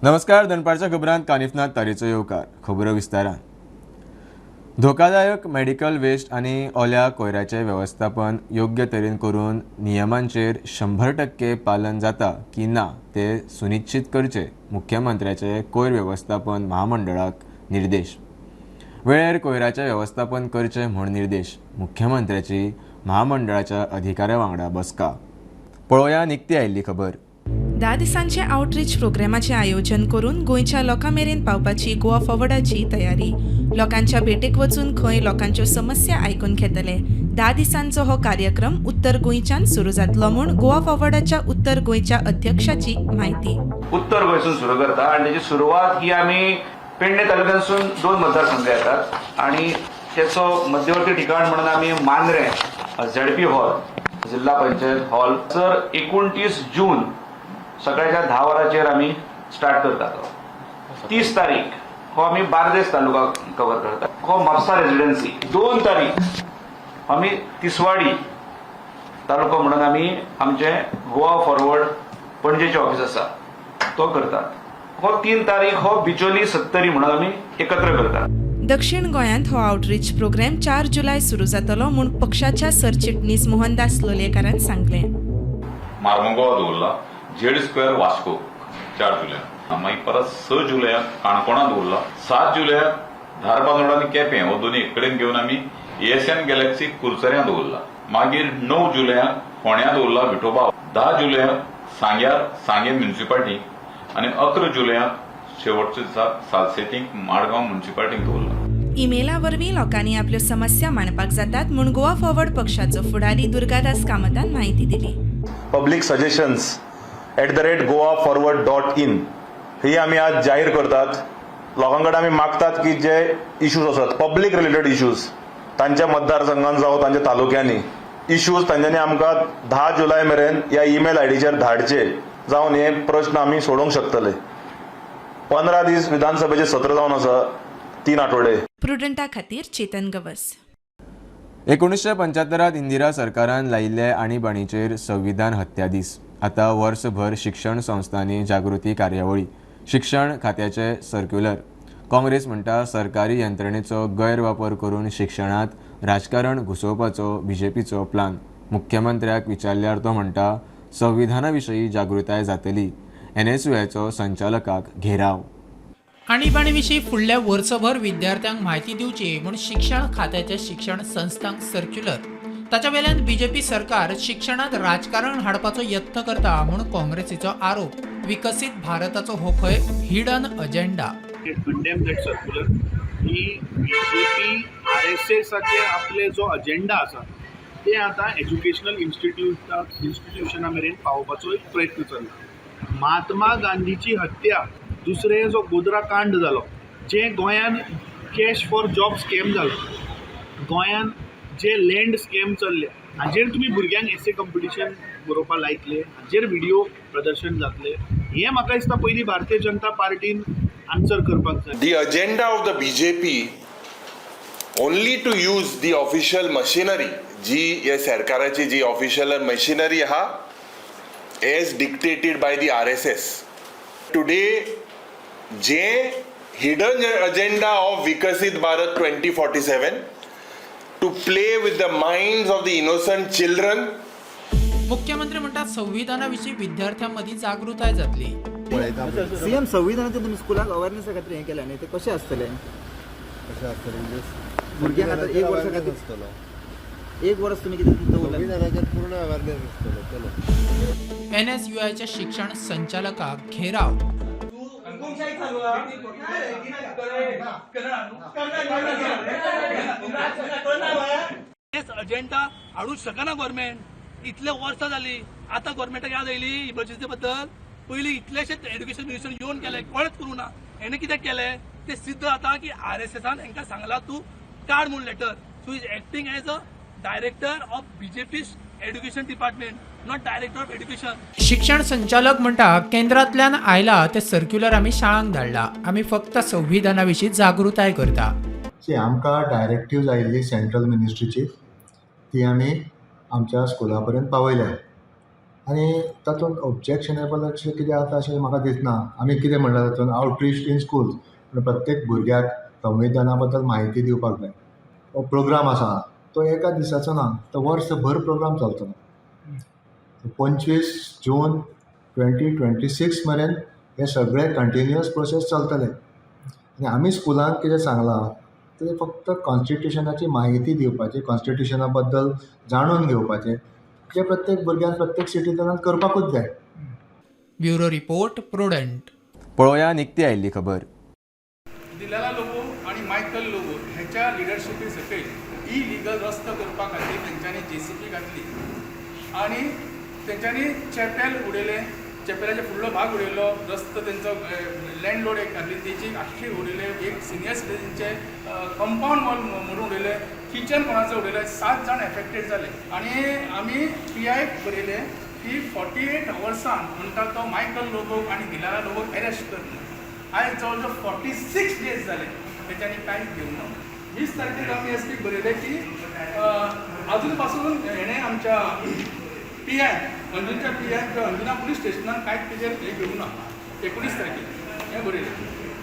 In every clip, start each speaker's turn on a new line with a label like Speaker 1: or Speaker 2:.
Speaker 1: नमस्कार, दनपारच्या खबरांत कानिफनाथ तारीचो येवकार. खबरो विस्तारान. धोकादायक मेडिकल वेस्ट आनी ओल्या कोयराचें वेवस्थापन योग्य तरेन करून नियमांचेर 100% पालन जाता की ना तें सुनिश्चीत करचें, मुख्यमंत्र्याचे कोयर वेवस्थापन महामंडळाक निर्देश. वेळेर कोयराचें वेवस्थापन करचें म्हूण निर्देश. मुख्यमंत्र्याची महामंडळाच्या अधिकाऱ्या वांगडा बसका. पळोवया निकती आयिल्ली खबर.
Speaker 2: 10 दिसांचे आउटरीच प्रोग्रामाचें आयोजन करून गोंयच्या लोकां मेरेन पावपाची गोवा फॉरवर्डाची तयारी. लोकांच्या भेटेक वचून खंय लोकांच्यो समस्या आयकून घेतले. 10 दिसांचो हो कार्यक्रम उत्तर गोंयच्यान सुरू जातलो म्हूण गोवा फॉरवर्डाच्या उत्तर गोंयच्या अध्यक्षाची म्हायती.
Speaker 3: उत्तर गोंयसून सुरू करता आनी तेची सुरवात ही आमी पेडणे तालुक्यातसून दोन मतदारसंघ येतात आणि त्याचो मध्यवर्ती ठिकाण म्हणून आमी मांद्रें झेडपी हॉल, जिल्हा पंचायत हॉल सर 29 जून सकाळच्या 10 वरांचेर आमी स्टार्ट करतात. 30 तारीख हो आमी बार्देस तालुका कव्हर करता, हो म्हापसा रेजिडेन्सी. 2 तारीख आमी तिसवाडी तालुको म्हणून आमी आमचे गोवा फॉरवर्ड पणजेचे ऑफिस आसा तो करतात. हो 3 तारीख हो बिचोली, सत्तरी म्हणून आमी एकत्र करतात.
Speaker 2: दक्षिण गोंयांत हो आउटरीच प्रोग्राम 4 जुलय सुरू जातलो म्हूण पक्षाच्या सरचिटणीस मोहनदास लोलयेकारान सांगलें.
Speaker 4: मार्मगोवा दवरला, झेड स्क्वेअर वास्को 4 जुलयाक, मागीर परत 6 जुलयाक काणकोणा दवरला, 7 जुलयाक धारबांदोडा आनी केपें हो दोनी एक कडेन घेवन आमी एएसएन गॅलेक्सी कुरचऱ्यां दवरला. मागीर 9 जुलयाक फोंड्या दवरला विठोबा, 10 जुलयाक सांग्यार सांगे म्युनिसिपालिटी आनी 11 जुलयाक शेवटच्या दिसा सालसेतीक माडगांव म्युनिसिपालिटीक दवरला.
Speaker 2: इमेला वरवीं लोकांनी आपल्यो समस्या मांडपाक जातात म्हूण गोवा फॉरवर्ड पक्षाचो फुडारी दुर्गादास कामतान म्हायती दिली.
Speaker 5: publicsuggestions@goaforward.in ही आमी आज जाहीर करतात. लोकां कडेन आमी मागतात की जे इश्यूज आसात, पब्लीक रिलेटेड इश्यूज, तांच्या मतदारसंघात जावं तांच्या तालुक्यांनी इश्यूज, तांच्यांनी आमकां 10 जुलय मेरेन ह्या ईमेल आयडीचेर धाडचे, जावन हे प्रश्न आमी सोडोवंक शकतले. 15 दीस विधानसभेचे सत्र जावन आसा, 3 आठवडे.
Speaker 2: प्रुडंटा खातीर चेतन गवस.
Speaker 1: 1975त इंदिरा सरकारान लायिल्ले आणीबाणीचेर संविधान हत्या दीस. आतां वर्सभर शिक्षण संस्थांनी जागृती कार्यावळी, शिक्षण खात्याचे सर्क्युलर. काँग्रेस म्हणटा, सरकारी यंत्रणेचो गैरवापर करून शिक्षणांत राजकारण घुसोवपाचो बीजेपीचो प्लान. मुख्यमंत्र्याक विचारल्यार तो म्हणटा, संविधाना विशीं जागृताय जातली. एनएसयूआयचो संचालकाक घेराव.
Speaker 6: आणीबाणी विशीं फुडल्या वर्सभर विद्यार्थ्यांक म्हायती दिवची म्हूण शिक्षण खात्याच्या शिक्षण संस्थांक सर्क्युलर. ताच्या वेल्यान बीजेपी सरकार शिक्षणांत राजकारण हाडपाचो यत्न करता म्हूण काँग्रेसीचो आरोप. विकसीत भारताचो हो खंय hidden agenda.
Speaker 7: Condemn that circular. ही बीजेपी आरएसएसाचे आपले जो अजेंडा आसा ते आतां एज्युकेशनल इन्स्टिट्युशना मेरेन पावोवपाचो एक प्रयत्न चल्ला. महात्मा गांधीची हत्या, दुसरें जो गोध्रा कांड जालो, जे गोंयान कॅश फॉर जॉब स्कॅम जालो, गोंयान जे लँड स्कॅम चल्ले, हाजेर तुमी भुरग्यांक एसे कॉम्पिटिशन बरोवपाक लायतले, हाजेर व्हिडिओ प्रदर्शन जातले, हें म्हाका दिसता पयलीं भारतीय जनता पार्टीन आन्सर करपाक जाय.
Speaker 8: The agenda of the BJP only to use the official machinery, जी हे सरकाराची जी ऑफिशियल मशिनरी आहा, as dictated by the RSS today, J hidden agenda of विकसीत Bharat 2047, to play with the minds of the innocent children.
Speaker 6: मुख्यमंत्री म्हणटात, संविधाना विशीं विद्यार्थ्यां मदीं जागृताय जातली.
Speaker 9: सीएम, संविधानाचे तुमी स्कुलाक अवेरनेसा खातीर हें केलें न्ही, ते कशें आसतलें?
Speaker 10: कशें आसतलें म्हणजे?
Speaker 9: भुरग्यांक आतां एक वर्सा खातीर
Speaker 10: आसतलो.
Speaker 9: एक वर्स तुमी कितें दवरलें?
Speaker 10: संविधानाचेर पूर्ण अवेरनेस आसतलो, चलो.
Speaker 6: एनएसयूआयच्या शिक्षण संचालकाक घेराव.
Speaker 11: हुकुमशाही चालू अजेंडा हाडूंक शकना गव्हर्मेंट. इतले वर्सां जाली, आतां गव्हर्मेंटाक याद आयली इमर्जन्सी बद्दल? पयलीं इतलेशे एड्युकेशन मिनिस्टर येवन गेले, कोणेच करूं ना. हेणे कितें केलें ते सिद्ध जाता की आरएसएसान हेंकां सांगलां तूं काड म्हूण letter. So is acting as a director of BJP education department, not director of education.
Speaker 6: शिक्षण संचालक म्हणटा, केंद्रांतल्यान आयला ते सर्क्युलर आमी शाळांक धाडला. आमी फक्त संविधाना विशीं जागृताय करता.
Speaker 12: सी, आमकां डायरेक्टिव्ज आयिल्ली सेंट्रल मिनिस्ट्रीची, ती आमी आमच्या स्कुला पर्यंत पावयल्या. आनी तातूंत ऑब्जेक्शनेबल अशें कितें आसा अशें म्हाका दिसना. आमी कितें म्हणलां तातूंत आवटरीच इन स्कुल्स, प्रत्येक भुरग्याक संविधाना बद्दल म्हायती दिवपाक जाय. हो प्रोग्राम आसा तो एका दिसाचो ना, तो वर्सभर प्रोग्राम चलतलो. 25 जून 2026 मेरेन हे सगळे कंटिन्युअस प्रोसेस चलतले. आनी आमी स्कुलांत कितें सांगलां तें फक्त कॉन्स्टिट्युशनाची म्हायती दिवपाची, कॉन्स्टिट्युशना बद्दल जाणून घेवपाचें, जें प्रत्येक भुरग्यान प्रत्येक सिटीजनान करपाकूच जाय.
Speaker 6: Bureau report, Prudent.
Speaker 1: पळोवया निकती आयिल्ली खबर.
Speaker 13: दिलेला लोबो आनी मायकल लोबो ह्याच्या लिडरशिपी सकयल इलिगल रस्तो करपा खातीर तेंच्यांनी जेसीबी घातली आनी तेंच्यांनी चॅपेल उडयलें, चॅपेलाचे फुडलो भाग उडयलो, रस्तो तेंचो लँडलोड एक घातली तेजी आख्खी उडयले, एक सिनियर सिटीजनचे कंपावंड वॉल मोडून उडयलें, किचन कोणाचें उडयलें, 7 जाण एफेक्टेड जाले. आनी आमी पी आयक बरयलें की 48 अवर्सान म्हणटा तो मायकल लोबोक आनी दिलाला लोबोक एरेस्ट कर म्हणून. आयज जवळ जवळ 46 डेज जाले तेच्यांनी कांयच घेवंक ना. 20 तारखेक आमी एस पीक बरयलें की अजून पासून हेणें आमच्या पी I अंजुनच्या पी I किंवा अंजुना पुलीस स्टेशनान कांयच तेजेर हें घेवंक ना. 19 तारखेक हें बरयलें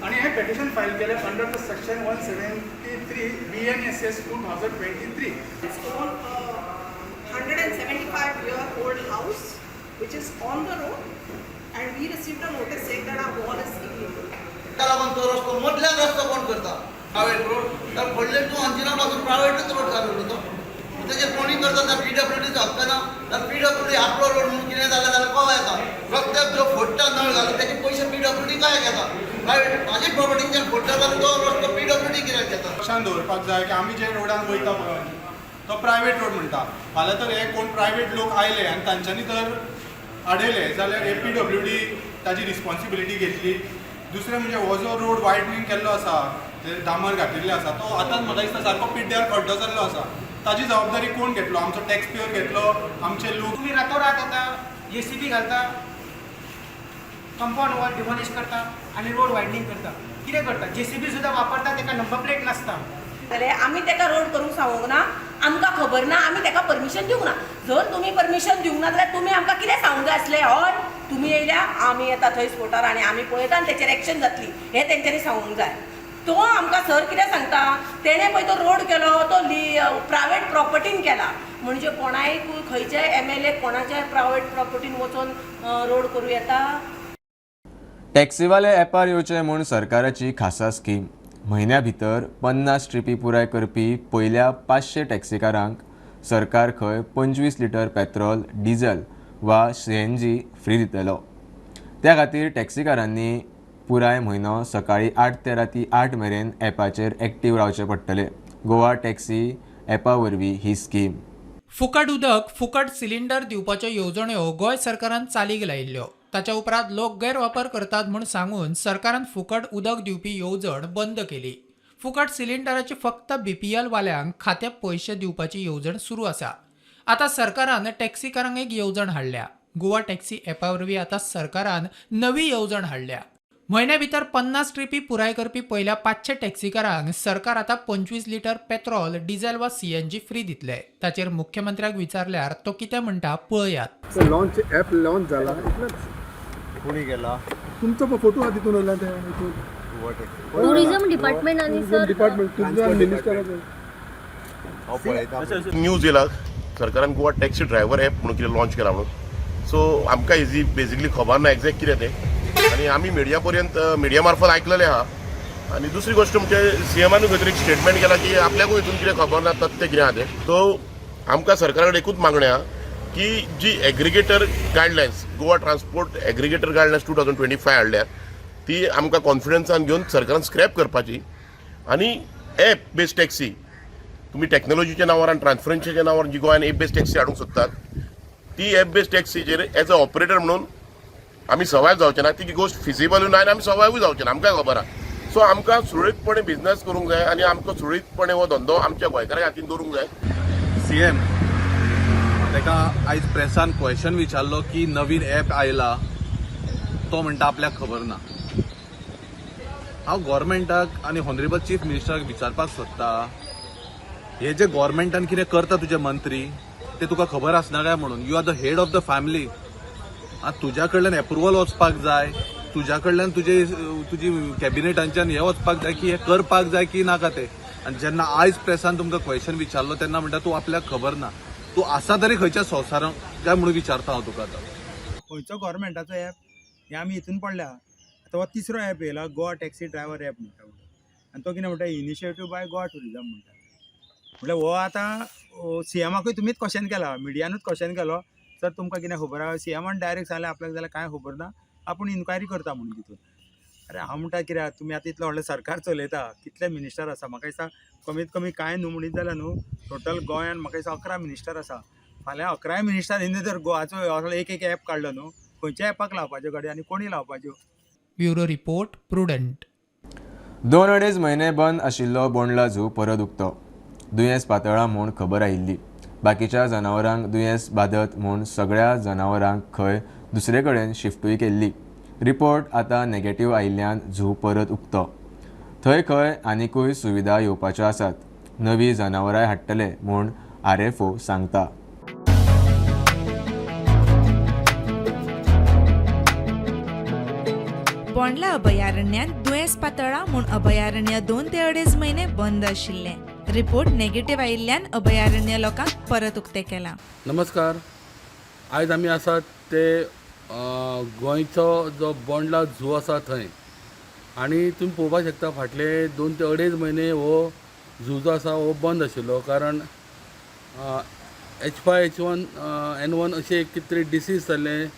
Speaker 13: आनी हें पेटिशन फायल केलें under the section 173 BNSS 2023.
Speaker 14: It's own 175-year-old house which is on the road, and we received a notice saying that our wall is illegal.
Speaker 10: ताका लागून तो रस्तो मदल्यान रस्तो कोण करता प्रायवेट रोड, तर व्हडले तूं अंजुना पासून प्रायवेटूच रोड चालू तो तेजेर कोणी करता तर पीडब्ल्यूडीचो हक्क ना, तर पीडब्ल्यूडी आपलो रोड म्हणून कितें जालें जाल्यार कोवा येता, रस्त्याक जो फोडटा नळ घालून तेजे पयशे पीडब्ल्यूडी काय घेता, प्रायवेट म्हाजी प्रॉपर्टीच्यान फोडटा जाल्यार तो रस्तो पीडब्ल्यूडी कित्याक घेता.
Speaker 15: लक्षान दवरपाक जाय की आमी जे रोडान वयता पळय तो प्रायवेट रोड म्हणटा, फाल्यां तर हे कोण प्रायवेट लोक आयले आनी तांच्यांनी जर आडयले जाल्यार हे पीडब्ल्यूडी ताजी रिस्पॉन्सिबिलिटी घेतली. दुसरें म्हणजे हो जो रोड वायडनींग केल्लो आसा, जे डांबर घातिल्ले आसा, तो आतांच म्हाका दिसता सारको पिड्ड्यार खड्डो जाल्लो आसा, ताजी जबाबदारी कोण घेतलो? आमचो टॅक्स पेयर घेतलो, आमचे लोक.
Speaker 16: तुमी रातोरात येता, जेसीबी घालता, कंपावंड वॉल डिमॉलिश करता आनी रोड वायडनींग करता. कितें करता? जेसीबी सुद्दां वापरता, ताका नंबर प्लेट नासता.
Speaker 14: जाल्यार आमी ताका रोड करूंक सांगूंक ना, आमकां खबर ना, आमी ताका परमिशन दिवंक ना. जर तुमी परमिशन दिवंक ना जाल्यार तुमी आमकां कितें सांगूंक जाय आसलें? हय तुमी येयल्या, आमी येता थंय स्पोटार आनी आमी पळयता आनी तेचेर एक्शन जातली, हें तेंच्यांनी सांगूंक जाय. तो आमकां सर कितें सांगता, तेणें पळय तो रोड केलो तो प्रायवेट प्रॉपर्टीन केला, म्हणजे कोणायकूय खंयच्याय एमएलए कोणाच्याय प्रायवेट प्रॉपर्टीन वचोन रोड करूं येता.
Speaker 1: टॅक्सीवाले ॲपार येवचे म्हूण सरकाराची खासा स्कीम. म्हयन्या भितर 50 ट्रिपी पुराय करपी पयल्या 500 टॅक्सीकारांक सरकार खंय 25 लिटर पेट्रोल, डिझल वा CNG free दितलो. त्या खातीर टॅक्सीकारांनी पुराय म्हयनो सकाळी 8 ते राती 8 मेरेन ॲपाचेर एक्टीव रावचें पडटलें. गोवा टॅक्सी ॲपा वरवीं ही स्कीम.
Speaker 6: फुकट उदक, फुकट सिलिंडर दिवपाच्यो येवजण्यो गोंय सरकारान चालीक लायिल्ल्यो. ताच्या उपरांत लोक गैरवापर करतात म्हूण सांगून सरकारान फुकट उदक दिवपी येवजण बंद केली. फुकट सिलिंडराची फक्त बीपीएल वाल्यांक खात्या पयशे दिवपाची येवजण सुरू आसा. आतां सरकारान टॅक्सीकारांक एक येवजण हाडल्या. गोवा टॅक्सी ॲपा वरवीं आतां सरकारान नवी येवजण हाडल्या. म्हयन्या भितर 50 ट्रिपी पुराय करपी पयल्या 500 टॅक्सीकारांक सरकार आतां 25 लिटर पेट्रोल, डिझेल वा CNG free दितले. ताचेर मुख्यमंत्र्याक विचारल्यार तो कितें म्हणटा पळयात.
Speaker 17: लॉन्च ॲप लॉन्च जाला इतलेंच.
Speaker 10: कोणी केला?
Speaker 17: तुमचो फोटो आहा तितून वयल्यान ते
Speaker 18: टुरिझम डिपार्टमेंट आनी सर
Speaker 17: डिपार्टमेंट तुमच्या मिनिस्टराचो
Speaker 8: न्यूज येयला सरकारान गोवा टॅक्सी ड्रायव्हर ॲप म्हणून कितें लॉन्च केला म्हणून. सो आमकां इजी बेजिकली खबर ना एग्जॅक्ट कितें तें, आनी आमी मिडिया पर्यंत मिडिया मार्फत आयकलेलें आहा. आनी दुसरी गोश्ट म्हणजे सीएमानूय खंय तरी एक स्टेटमेंट केला की आपल्याकूय हितून कितें खबर ना तथ्य कितें आहा तें. सो आमकां सरकारा कडेन एकूच मागणें आहा की जी aggregator guidelines, Goa transport aggregator guidelines 2025 हाडल्या ती आमकां कॉन्फिडन्सान घेवन सरकारान स्क्रॅप करपाची आनी एप बेस्ड टॅक्सी तुमी टॅक्नोलॉजीच्या नांवार आनी ट्रान्सपरन्सीच्या नांवार जी गोंयान एप बेस्ड टॅक्सी हाडूंक सोदतात ती एप बेस्ड टॅक्सीचेर एज अ ऑपरेटर म्हणून आमी सर्वायव जावचे ना. ती गोश्ट फिजिबलूय ना आनी आमी सर्वायवूय जावचे ना, आमकां खबर आहा. सो आमकां सुरळीतपणे बिजनस करूंक जाय आनी आमकां सुरळीतपणे हो धंदो आमच्या गोंयकारां हातीन दवरूंक जाय.
Speaker 19: सीएम ताका आयज प्रेसान क्वेश्चन विचारलो की नवीन एप आयला, तो म्हणटा आपल्याक खबर ना. हांव गव्हर्मेंटाक आनी ऑनरेबल चीफ मिनिस्टराक विचारपाक सोदता, हे जे गव्हर्मेंटान कितें करता तुजे मंत्री ते तुका खबर आसना काय म्हणून. You are the head of the family. आतां तुज्या कडल्यान एप्रुवल वचपाक जाय, तुज्या कडल्यान तुजे तुजी कॅबिनेटांच्यान हें वचपाक जाय की हें करपाक जाय की नाका तें. आनी जेन्ना आयज प्रेसान तुमकां क्वेश्चन विचारलो तेन्ना म्हणटा तूं आपल्याक खबर ना, तूं आसा तरी खंयच्या संवसारांत काय म्हणून विचारता हांव तुका आतां.
Speaker 20: खंयचो गव्हर्मेंटाचो ॲप हें आमी हितून पडल्या. आतां हो तिसरो ॲप येयला, गोवा टॅक्सी ड्रायव्हर ॲप म्हणटा आनी तो कितें म्हणटा, इनिशिएटीव बाय गोवा टुरिजम म्हणटा. म्हटल्यार हो आतां सीएमाकूय तुमीच क्वेश्चन केला, मिडियानूच क्वेश्चन केलो, सर तुमकां कितें खबर आसा? सीएमान डायरेक्ट सांगलें आपल्याक जाल्यार कांय खबर ना, आपूण इन्क्वायरी करता म्हणून तितून. अरे हांव म्हणटा कित्याक तुमी आतां इतलें व्हडलें सरकार चलयता, कितले मिनिस्टर आसा, म्हाका दिसता कमीत कमी कांय न्हू म्हणीत जाल्यार न्हू टोटल गोंयान म्हाका दिसता 11 मिनिस्टर आसा. फाल्यां 11 मिनिस्टरांनी जर गोवाचो असलो एक एक ॲप काडलो न्हू, खंयच्या ॲपाक लावपाच्यो गाडयो आनी कोणी लावपाच्यो?
Speaker 6: Bureau report, Prudent.
Speaker 1: 2-2.5 म्हयने बंद आशिल्लो बोंडला झू परत उक्तो. दुयेंस पातळ्ळां म्हूण खबर आयिल्ली. बाकीच्या जनावरांक दुयेंस बादत म्हूण सगळ्या जनावरांक खंय दुसरे कडेन शिफ्टूय केल्ली. रिपोर्ट आतां नेगेटीव आयिल्ल्यान झू परत उक्तो. थंय खंय आनिकूय सुविधा येवपाच्यो आसात. नवी जनावरांय हाडटले म्हूण RFO सांगता.
Speaker 2: बोंडला अभयारण्यांत दुयेंस पातळ्ळां म्हूण अभयारण्य 2 ते 2.5 म्हयने बंद आशिल्लें. रिपोर्ट नेगेटीव आयिल्ल्यान अभयारण्य लोकांक परत उक्तें केलां.
Speaker 21: नमस्कार, आयज आमी आसात ते गोंयचो जो बोंडला झू आसा थंय. आनी तुमी पळोवपाक शकता फाटले 2 ते 2.5 म्हयने हो झू जो आसा हो बंद आशिल्लो, कारण H5H1N1 अशें एक कितें तरी डिसीज जाल्लें,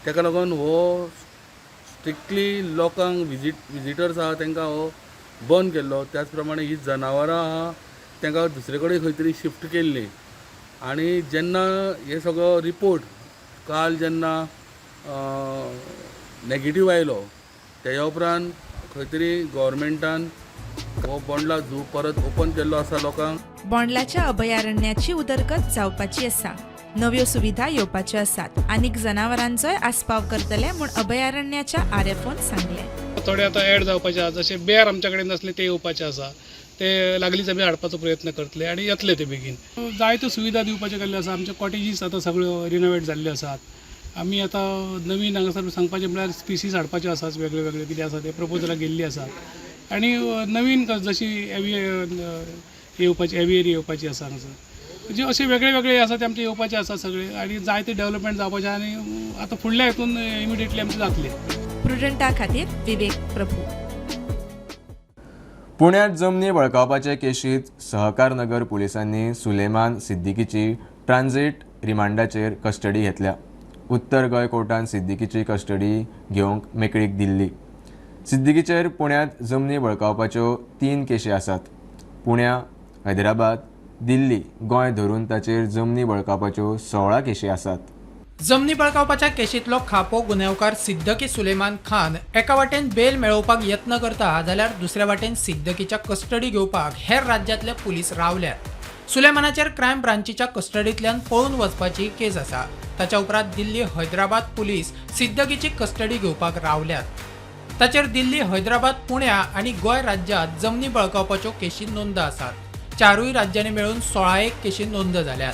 Speaker 21: ताका लागून हो स्ट्रिक्टली लोकांक विजिटर्स आहा तांकां हो बंद केल्लो. त्याच प्रमाणे ही जनावरां आहा तांकां दुसरे कडेन खंय तरी शिफ्ट केल्लीं. आनी जेन्ना हे सगळो रिपोर्ट काल जेन्ना नेगेटीव आयलो तेज्या उपरांत खंय तरी गव्हर्मेंटान हो बोंडला झू परत ओपन केल्लो आसा लोकांक.
Speaker 2: बोंडलाच्या अभयारण्याची उदरगत जावपाची आसा, नव्यो सुविधा येवपाच्यो आसात, आनीक जनावरांचोय आस्पाव करतले म्हूण अभयारण्याच्या RFOन सांगलें.
Speaker 22: थोडे आतां एड जावपाचे आसा, जशे बेर आमच्या कडेन नासले ते येवपाचे आसा, ते लागलींच आमी हाडपाचो प्रयत्न करतले आनी येतले ते बेगीन. जायत्यो सुविधा दिवपाच्यो केल्ल्यो आसा, आमचे कॉटेजीस आतां सगळ्यो रिनोवेट जाल्ल्यो आसात. आमी आतां नवीन हांगासर सांगपाचें म्हळ्यार स्पिसीस हाडपाच्यो आसात, वेगळे वेगळे कितें आसा ते प्रपोजलां गेल्लीं आसात. आनी नवीन जशी एवियरी येवपाची आसा हांगासर, म्हणजे अशे वेगळे वेगळे आसा ते आमचे येवपाचे आसा सगळे, आनी जायते डेव्हलपमेंट जावपाचे आनी आतां फुडल्या हितून इमिडिएटली आमचे जातले.
Speaker 2: प्रुडंटा खातीर विवेक प्रभू.
Speaker 1: पुण्यात जमनी बळकावपाचे केशीत सहकारनगर पुलिसांनी सुलेमान सिद्दीकीची ट्रान्झिट रिमांडाचेर कस्टडी घेतल्या. उत्तर गोंय कोर्टान सिद्दीकीची कस्टडी घेवंक मेकळीक दिल्ली. सिद्दीकीचेर पुण्यांत जमनी बळकावपाच्यो 3 केशी आसात. पुण्या, हैदराबाद, दिल्ली, गोंय धरून ताचेर जमनी बळकावपाच्यो 16 केशी आसात.
Speaker 6: जमनी बळकावपाच्या केशींतलो खापो गुन्यांवकार सिद्दकी सुलेमान खान एका वाटेन बेल मेळोवपाक यत्न करता जाल्यार दुसऱ्या वाटेन सिद्दकीच्या कस्टडी घेवपाक हेर राज्यांतले पुलीस रावल्यात. सुलेमानाचेर क्रायम ब्रांचीच्या कस्टडींतल्यान पळून वचपाची केस आसा. ताच्या उपरांत दिल्ली हैदराबाद पुलीस सिद्दकीची कस्टडी घेवपाक रावल्यात. ताचेर दिल्ली, हैदराबाद, पुण्या आनी गोंय राज्यांत जमनी बळकावपाच्यो केशी नोंद आसात. 4 राज्यांनी मेळून 16 केशी नोंद जाल्यात.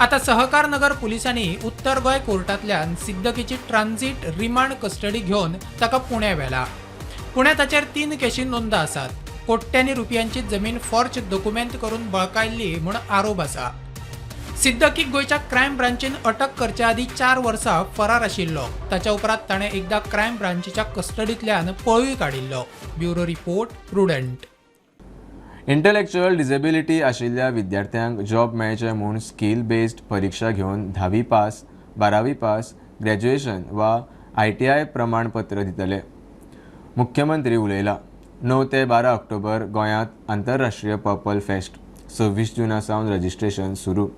Speaker 6: आतां सहकारनगर पुलिसांनी उत्तर गोंय कोर्टांतल्यान सिद्दकीची ट्रान्झिट रिमांड कस्टडी घेवन ताका पुण्या व्हेला. पुण्यात ताचेर 3 केशी नोंद आसात. कोट्यांनी रुपयांची जमीन फॉर्ज दोकुमेंत करून बळकायल्ली म्हूण आरोप आसा. सिद्दकीक गोंयच्या क्रायम ब्रांचीन अटक करचे आदीं 4 वर्सां फरार आशिल्लो. ताच्या उपरांत ताणें एकदां क्रायम ब्रांचीच्या कस्टडींतल्यान पळूय काडिल्लो. Bureau report, Prudent.
Speaker 1: Intellectual disability आशिल्ल्या विद्यार्थ्यांक जॉब मेळचें म्हूण स्कील बेस्ड परिक्षा घेवन 10वी पास, 12वी पास, ग्रॅज्युएशन वा ITI प्रमाणपत्र दितले. मुख्यमंत्री उलयला. 9 ते 12 ऑक्टोबर गोंयांत आंतरराष्ट्रीय पर्पल फेस्ट, 26 जुना सावन रजिस्ट्रेशन सुरू.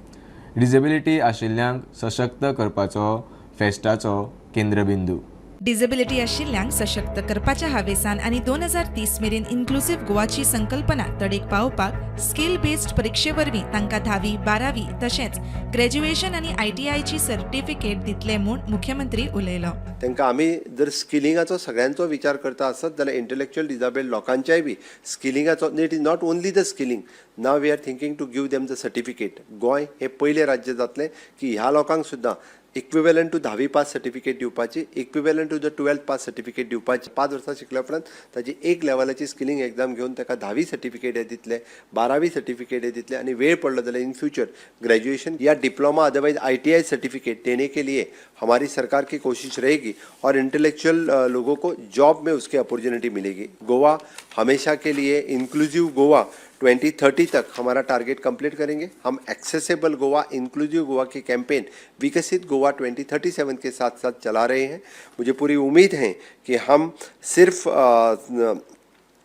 Speaker 1: डिसेबिलिटी आशिल्ल्यांक सशक्त करपाचो फेस्टाचो केंद्रबिंदू.
Speaker 2: डिसेबिलिटी आशिल्ल्यांक सशक्त करपाच्या हावेसान आनी 2030 मेरेन इन्क्लुसिव्ह गोवाची संकल्पना तडेक पावोवपाक स्किल बेस्ड परिक्षे वरवीं तांकां 10वी, 12वी तशेंच ग्रॅज्युएशन आनी ITIची सर्टिफिकेट दितले म्हूण मुख्यमंत्री उलयलो.
Speaker 23: तांकां आमी जर स्किलिंगाचो सगळ्यांचो विचार करता आसत जाल्यार इंटलेक्च्युअल डिजेबल्ड लोकांच्याय बी स्किलिंगाचो, it is not only the skilling, now we are thinking to give them the certificate. Goa हें पयलें राज्य जातलें की ह्या लोकांक सुद्दां इक्विवेलंट टू धावी पास सर्टिफिकेट दिवपाची, equivalent to the 12th pass certificate दिवपाची. 5 वर्सां शिकल्या उपरांत ताजी एक लेवलाची स्किलिंग एग्जाम घेवन ताका धावी सर्टिफिकेट हे दितले, बारावी सर्टिफिकेट हे दितले आनी वेळ पडलो जाल्यार इन फ्युचर ग्रेजुएशन या डिप्लोमा, अदरवाइज आईटीआई सर्टिफिकेट देने के लिए हमारी सरकार की कोशिश रहेगी और इंटेलेक्चुअल लोगों को जॉब में उसकी अपॉर्चुनिटी मिलेगी. गोवा हमेशा के लिए इंक्लूसिव गोवा 2030 तक हमारा टारगेट कंप्लीट करेंगे. हम एक्सेसिबल गोवा, इंक्लूसिव गोवा की कैंपेन विकसित गोवा 2037 के साथ साथ चला रहे हैं. मुझे पूरी उम्मीद है कि हम सिर्फ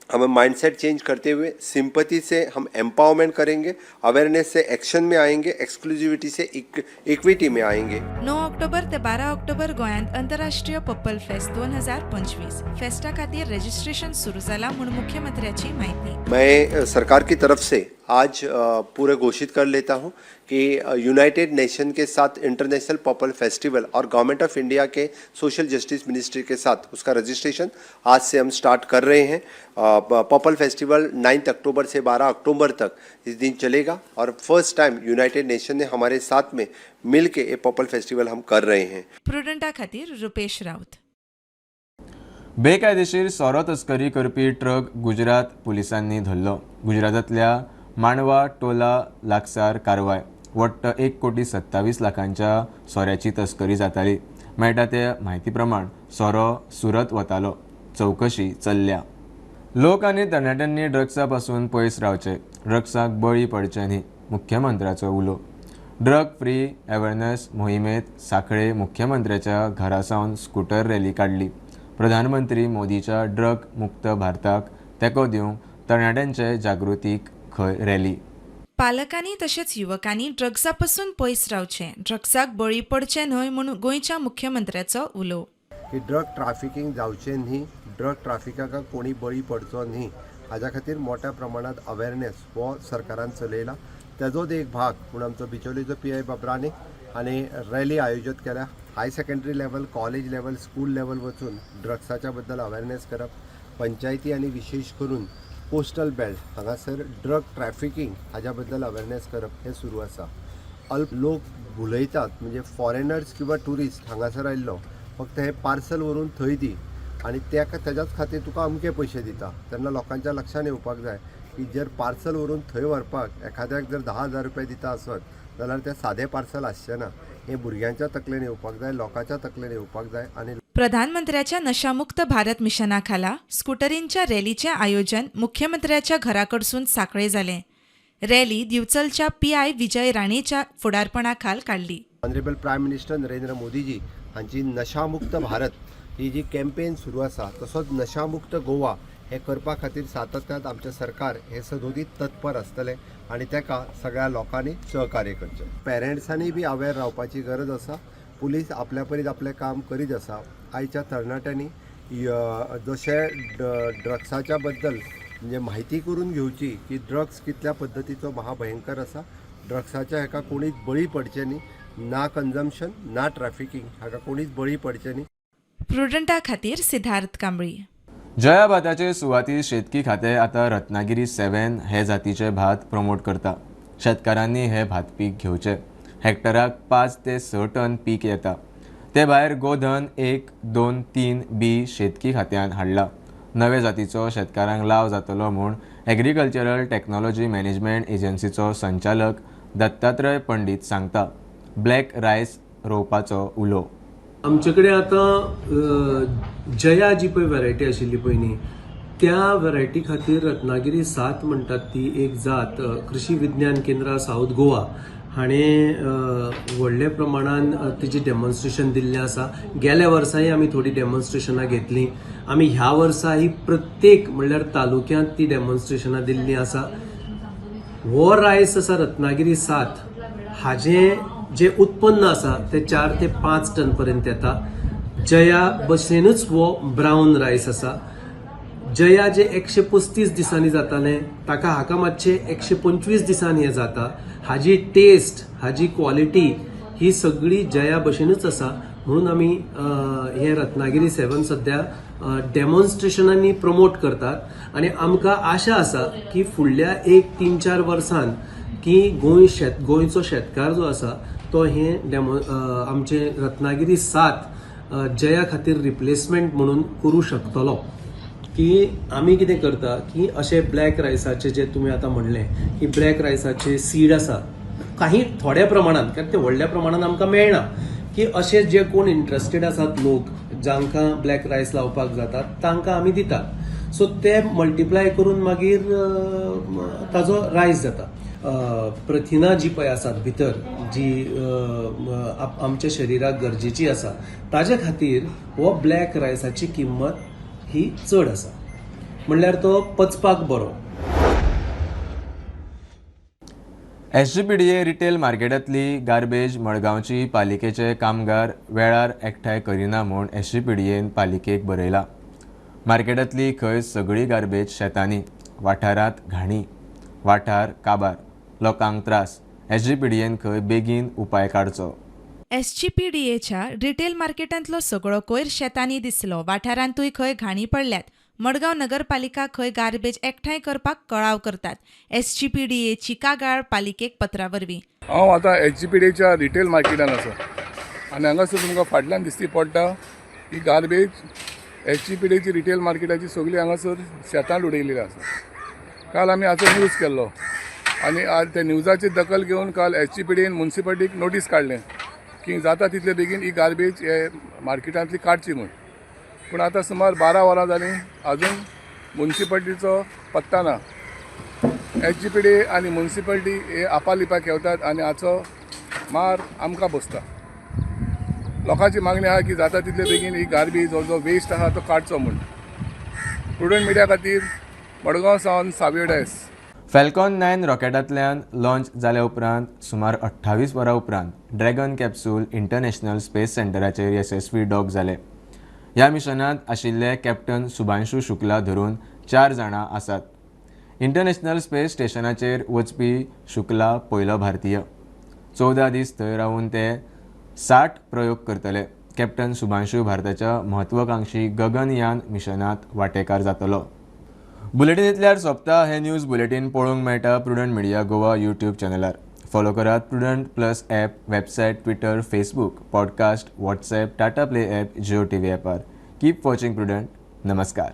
Speaker 23: हमें माइंडसेट चेंज करते हुए सिंपथी से हम एम्पावरमेंट करेंगे, अवेयरनेस से एक्शन में आएंगे, एक्सक्लूसिविटी से इक्विटी में आएंगे.
Speaker 2: 9 ऑक्टोबर ते 12 ऑक्टोबर गोंयांत आंतरराष्ट्रीय पर्पल फेस्ट 2025. फेस्टा खातीर रेजिस्ट्रेशन सुरू जाला म्हूण मुख्यमंत्र्याची म्हायती.
Speaker 23: मैं सरकार की तरफ से आज पूरे घोषित कर लेता हूं कि यूनाइटेड नेशन के साथ international purple festival Aur government of India K social justice ministry K साथ उसका रजिस्ट्रेशन आज से हम स्टार्ट कर रहे हैं. पर्पल फेस्टिवल 9 अक्टूबर से 12 अक्टूबर तक इस दिन चलेगा और फर्स्ट टाइम यूनाइटेड नेशन ने हमारे साथ में मिल के ये पर्पल फेस्टिवल हम कर रहे हैं.
Speaker 2: प्रुडंटा खातीर रुपेश राऊत.
Speaker 1: बेकायदेशीर सोरो तस्करी करपी ट्रक गुजरात पुलिसांनी धरलो. गुजरातांतल्या मांडवा टोला लागसार कारवाय. वट्ट 1 कोटी 27 लाखांच्या सोऱ्याची तस्करी जाताली. मेळटा ते म्हायती प्रमाण सोरो सुरत वतालो. चवकशी चल्ल्या. लोक आनी तरणाट्यांनी ड्रग्सा पासून पयस रावचे, ड्रग्साक बळी पडचे न्ही, मुख्यमंत्र्याचो उलो. ड्रग फ्री अवेरनेस मोहिमेंत सांखळे मुख्यमंत्र्याच्या घरा सावन स्कुटर रॅली काडली. प्रधानमंत्री मोदीच्या ड्रग मुक्त भारताक तेंको दिवंक तरणाट्यांचे जागृतीक खंय रॅली.
Speaker 2: पालकांनी तशेंच युवकांनी ड्रग्सा पसून पयस रावचें, ड्रग्साक बळी पडचें न्हय म्हूण गोंयच्या मुख्यमंत्र्याचो उलो.
Speaker 23: की ड्रग ट्राफिकींग जावचें न्ही, ड्रग ट्राफिकाक कोणी बळी पडचो न्ही, हाज्या खातीर मोठ्या प्रमाणात अवेरनेस हो सरकारान चलयला. तेजोच एक भाग म्हूण आमचो बिचोलीचो पीआय बाबरानी हांणी रॅली आयोजीत केल्या. High secondary level, college level, school level वचून ड्रग्साच्या बद्दल अवेरनेस करप, पंचायती आनी विशेश करून कोस्टल बेल्ट हांगासर ड्रग ट्रॅफिकींग हाज्या बद्दल अवेरनेस करप हें सुरू आसा. अल्प लोक भुलयतात, म्हणजे फॉरेनर्स किंवा ट्युरिस्ट हांगासर आयिल्लो फक्त हे पार्सल व्हरून थंय दी आनी तेका तेज्याच खातीर तुका अमके पयशे दिता. तेन्ना लोकांच्या लक्षान येवपाक जाय की जर पार्सल व्हरून थंय व्हरपाक एखाद्याक जर 10,000 रुपया दिता आसत जाल्यार तें सादें पार्सल आसचें ना. हें भुरग्यांच्या तकलेन येवपाक जाय, लोकांच्या तकलेन येवपाक जाय आनी
Speaker 2: प्रधानमंत्र्याच्या नशामुक्त भारत मिशना खाला स्कुटरींच्या रॅलीचें आयोजन मुख्यमंत्र्याच्या घराकडसून सांखळे जालें. रॅली दिवचलच्या पीआय विजय राणेच्या फुडारपणाखाल काडली.
Speaker 23: ऑनरेबल प्रायम मिनिस्टर नरेंद्र मोदीजी हांची नशामुक्त भारत ही जी कॅम्पेन सुरू आसा, तसोच नशामुक्त गोवा हें करपा खातीर सातत्यान आमचें सरकार हें सदोदीत तत्पर आसतलें आनी ताका सगळ्या लोकांनी सहकार्य करचें. पेरंट्सांनी बी अवेर रावपाची गरज आसा. पुलीस आपल्या परीन आपलें काम करीत आसा. आयच्या तरणाट्यांनी जशें ड्रग्साच्या बद्दल म्हणजे म्हायती करून घेवची की ड्रग्स कितल्या पद्दतीचो महाभयंकर आसा. ड्रग्साच्या हेका कोणीच बळी पडचें न्ही, ना कन्जम्पशन ना ट्रॅफिकींग हाका कोणीच बळी पडचें न्ही.
Speaker 2: प्रुडंटा खातीर सिद्धार्थ कांबळी.
Speaker 1: जया भाताचे सुवातीर शेतकी खातें आतां रत्नागिरी 7 हे जातीचे भात प्रमोट करता. शेतकारांनी हे भात पीक घेवचें. हेक्टराक 5 ते 6 टन पीक येता. ते भायर गोधन 1, 2, 3 बी शेतकी खात्यान हाडला. नवे जातीचो शेतकारांक लाव जातलो म्हूण एग्रीकल्चरल टॅक्नॉलॉजी मॅनेजमेंट एजन्सीचो संचालक दत्तात्रय पंडित सांगता. ब्लॅक रायस रोवपाचो उलो.
Speaker 3: आमचे कडेन आतां जया जी पळय व्हरायटी आशिल्ली पळय न्ही, त्या व्हरायटी खातीर रत्नागिरी 7 म्हणटात ती एक जात कृषी विज्ञान केंद्र साऊथ गोवा हाणें व्हडल्या प्रमाणान तिची डेमॉन्स्ट्रेशन दिल्लें आसा. गेल्या वर्साय आमी थोडीं डेमॉन्स्ट्रेशनां घेतलीं. आमी ह्या वर्सा ही प्रत्येक म्हणल्यार तालुक्यांत ती डेमॉन्स्ट्रेशनां दिल्लीं आसा. हो रायस आसा रत्नागिरी 7, हाजें जें उत्पन्न आसा तें 4 ते 5 टन पर्यंत येता. जया भशेनूच हो ब्रावन रायस आसा. जया जे 135 दिसांनी जातालें, ताका हाका मातशें 125 दिसांनी हें जाता. हाजी टेस्ट, हाजी क्वॉलिटी ही सगळी जया भशेनूच आसा, म्हणून आमी हे रत्नागिरी 7 सद्या डेमॉन्स्ट्रेशनांनी प्रमोट करतात आनी आमकां आशा आसा की फुडल्या एक 3-4 वर्सान की गोंयचो शेतकार जो आसा तो हें डेमो आमचें रत्नागिरी 7 जया खातीर रिप्लेसमेंट म्हणून करूं शकतलो. की आमी कितें करता की अशे ब्लॅक रायसाचे जे तुमी आतां म्हणलें की ब्लॅक रायसाचे सीड आसा काही थोड्या प्रमाणान, कारण ते व्हडल्या प्रमाणान आमकां मेळना, की अशे जे कोण इंट्रस्टेड आसात लोक जांकां ब्लॅक रायस लावपाक जाता तांकां आमी दितात. सो ते मल्टिप्लाय करून मागीर ताजो रायस जाता. प्रथिना जी पळय आसात भितर जी आमच्या शरिराक गरजेची आसा ताजे खातीर हो ब्लॅक रायसाची किंमत ही चड आसा, म्हणल्यार तो पचपाक बरो.
Speaker 1: एसजीपीडीए रिटेल मार्केटांतली गार्बेज मडगांवची पालिकेचे कामगार वेळार एकठांय करिना म्हूण एसजीपीडीएन पालिकेक बरयला. मार्केटांतली खंय सगळी गार्बेज शेतांनी, वाठारांत घाणी, वाठार काबार, लोकांक त्रास. एसजीपीडीएन खंय बेगीन उपाय काडचो.
Speaker 2: एसजीपीडीएच्या रिटेल मार्केटांतलो सगळो कोयर शेतांनी दिसलो. वाठारांतूय खंय घाणी पडल्यात. मडगांव नगरपालिका खंय गार्बेज एकठांय करपाक कळाव करतात. एसजीपीडीएची कागाळ पालिकेक पत्रा वरवीं.
Speaker 13: हांव आतां एसजीपीडीएच्या रिटेल मार्केटान आसा आनी हांगासर तुमकां फाटल्यान दिसती पडटा ही गार्बेज एसजीपीडीएची रिटेल मार्केटाची सगळी हांगासर शेतांत उडयलेली आसा. काल आमी हाचो न्यूज केल्लो आनी आज त्या न्यूजाची दखल घेवन काल एसजीपीडीएन मुन्सिपालिटीक नोटीस काडलें की जाता तितले बेगीन ही गार्बेज हे मार्केटांतली काडची म्हूण. पूण आतां सुमार 12 वरां जालीं अजून मुन्सिपालिटीचो पत्ता ना. एसजीपीडी आनी मुन्सिपालिटी हे आपालिपा खेळतात आनी हाचो मार आमकां बसता. लोकांची मागणी आसा की जाता तितले बेगीन ही गार्बेज हो जो वेस्ट आसा तो काडचो म्हूण. प्रुडंट मिडिया खातीर मडगांव सावन सावियो डायस.
Speaker 1: फॅल्कॉन 9 रॉकेटांतल्यान लॉन्च जाल्या उपरांत सुमार 28 वरां उपरांत ड्रॅगन कॅप्सूल इंटरनॅशनल स्पेस सेंटराचेर येसस्वी डॉक जाले. ह्या मिशनांत आशिल्ले कॅप्टन शुभांशु शुक्ला धरून 4 जाणां आसात. इंटरनॅशनल स्पेस स्टेशनाचेर वचपी शुक्ला पयलो भारतीय. 14 दीस थंय रावन ते 60 प्रयोग करतले. कॅप्टन शुभांशु भारताच्या म्हत्वाकांक्षी गगनयान मिशनांत वांटेकार जातलो. बुलेटीन इतल्यार सोंपता. हे न्यूज बुलेटीन पळोवंक मेळटा प्रुडंट मिडिया गोवा यूट्यूब चॅनलार. फॉलो करात Prudent plus app, website, Twitter, Facebook, podcast, WhatsApp, Tata Play app, Jio TV ॲपार. Keep watching prudent. नमस्कार.